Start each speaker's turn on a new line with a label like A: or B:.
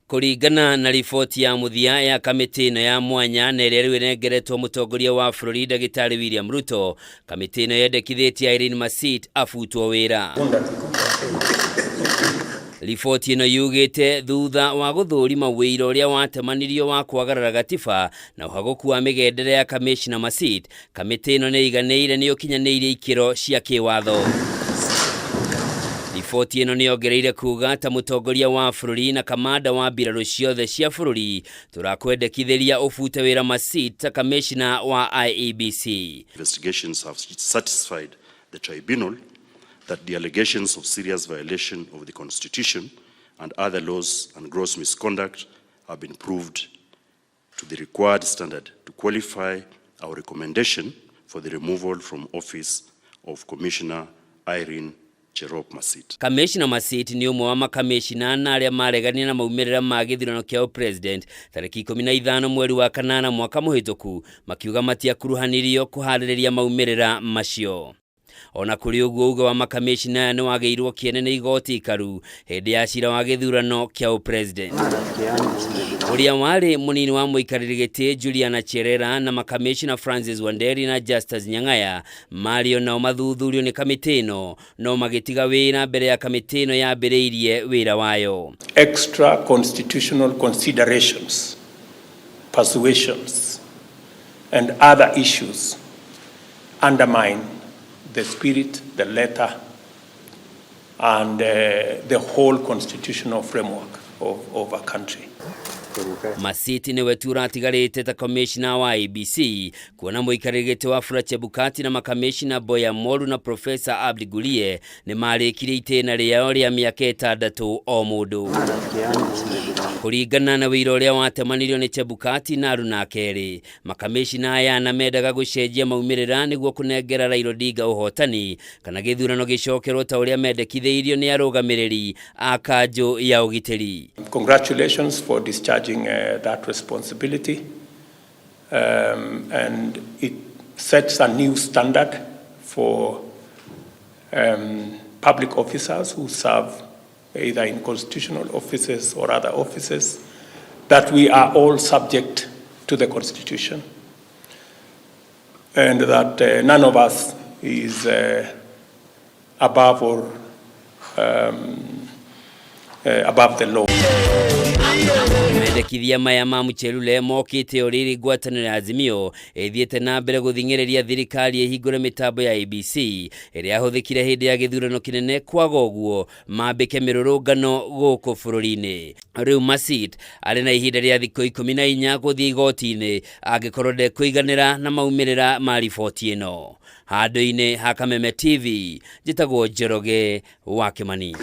A: Kũringana na riboti ya mũthia ya kamĩtĩ ĩno ya mwanya na ĩrĩa rĩu ĩnengeretwo mũtongoria wa bũrũri Ndagĩtarĩ William Ruto, kamĩtĩ ĩno yendekithĩtie Irene Masit abutwo wĩra. Riboti ĩno yugĩte thutha wa gũthũrima wĩira ũrĩa watemanirio wa kwagarara gatiba na ũhagũku wa mĩgendere ya Kamishna Masit, kamĩtĩ ĩno nĩ ĩiganĩire nĩ ũkinyanĩirie ikĩro cia kĩwatho. Riboti ĩno nĩ yongereire kuga ta mũtongoria wa bũrũri na kamanda wa mbirarũ ciothe cia bũrũri tũrakwendekithĩria ũbute wĩra Masit ta kamishna wa IEBC.
B: Investigations have satisfied the tribunal that the allegations of serious violation of the Constitution and other laws and gross misconduct have been proved to the required standard to qualify our recommendation for the removal from office of Commissioner Irene Cherop Masit.
A: Kamishna Masit nĩ ũmwe wa makamishna na arĩa mareganire na maumĩrĩra ma gĩthurano kĩa president tarĩki 15 mweri wa kanana mwaka mũhĩtũku, makiuga matiakuruhanirio kũharĩrĩria maumĩrĩra macio. Ona kũrĩ ũguo, uge wa makamishna aya nĩ wagĩirwo kĩene nĩ igoti ikaru hĩndĩ ya cira wa gĩthurano kĩa ũpresident. Ũrĩa warĩ mũnini wa mũikarĩri gĩtĩ Juliana Cherera na makamishna Francis Wanderi na Justus Nyang'aya marĩ onao mathuthurio nĩ kamĩtĩ ĩno, no magĩtiga wĩra mbere ya kamĩtĩ ĩno yambĩrĩirie wĩra wayo.
C: Extra constitutional considerations, persuasions, and other issues undermine the spirit, the letter, and the whole constitutional framework of a country.
A: Masit nĩwe tu ũratigarĩte ta kamishna wa IEBC, kuona mũikarĩri gĩtĩ wa Wafula Chebukati na makamishna Boya Moru na Profesa Abdi Gulie nĩ marĩkirie itĩna rĩao rĩa mĩaka 6 o mũndũ. Kũringana na wĩira ũrĩa watemanirio nĩ Chebukati na aruna kerĩ, makamishna aya na mendaga gũcenjia maumĩrĩra nĩguo kũnengera Raila Odinga ũhotani kana gĩthurano gĩcokerwo ta ũrĩa mendekithĩirio nĩ arũgamĩrĩri a kanjũ ya ũgitĩri.
C: Congratulations for discharging that responsibility. And it sets a new standard for public officers who serve either in constitutional offices or other offices, that we are all subject to the Constitution and that none of us is above or above the law.
A: Mendekithia maya ma Muchelule mokĩte o rĩrĩ ngwatanĩro ya Azimio ĩthiĩte na mbere gũthing'ĩrĩria thirikari ĩhingũre mĩtambo ya IEBC ĩrĩa yahũthĩkire hĩndĩ ya gĩthurano kĩnene, kwaga ũguo mambĩke mĩrũrũngano gũkũ bũrũri-inĩ. Rĩu Masit arĩ na ihinda rĩa thikũ 14 gũthiĩ igoti-inĩ angĩkorwo ndekũiganĩra na maumĩrĩra ma riboti ĩno. Handũ-inĩ ha Kameme TV, njĩtagwo Njoroge wa Kĩmani.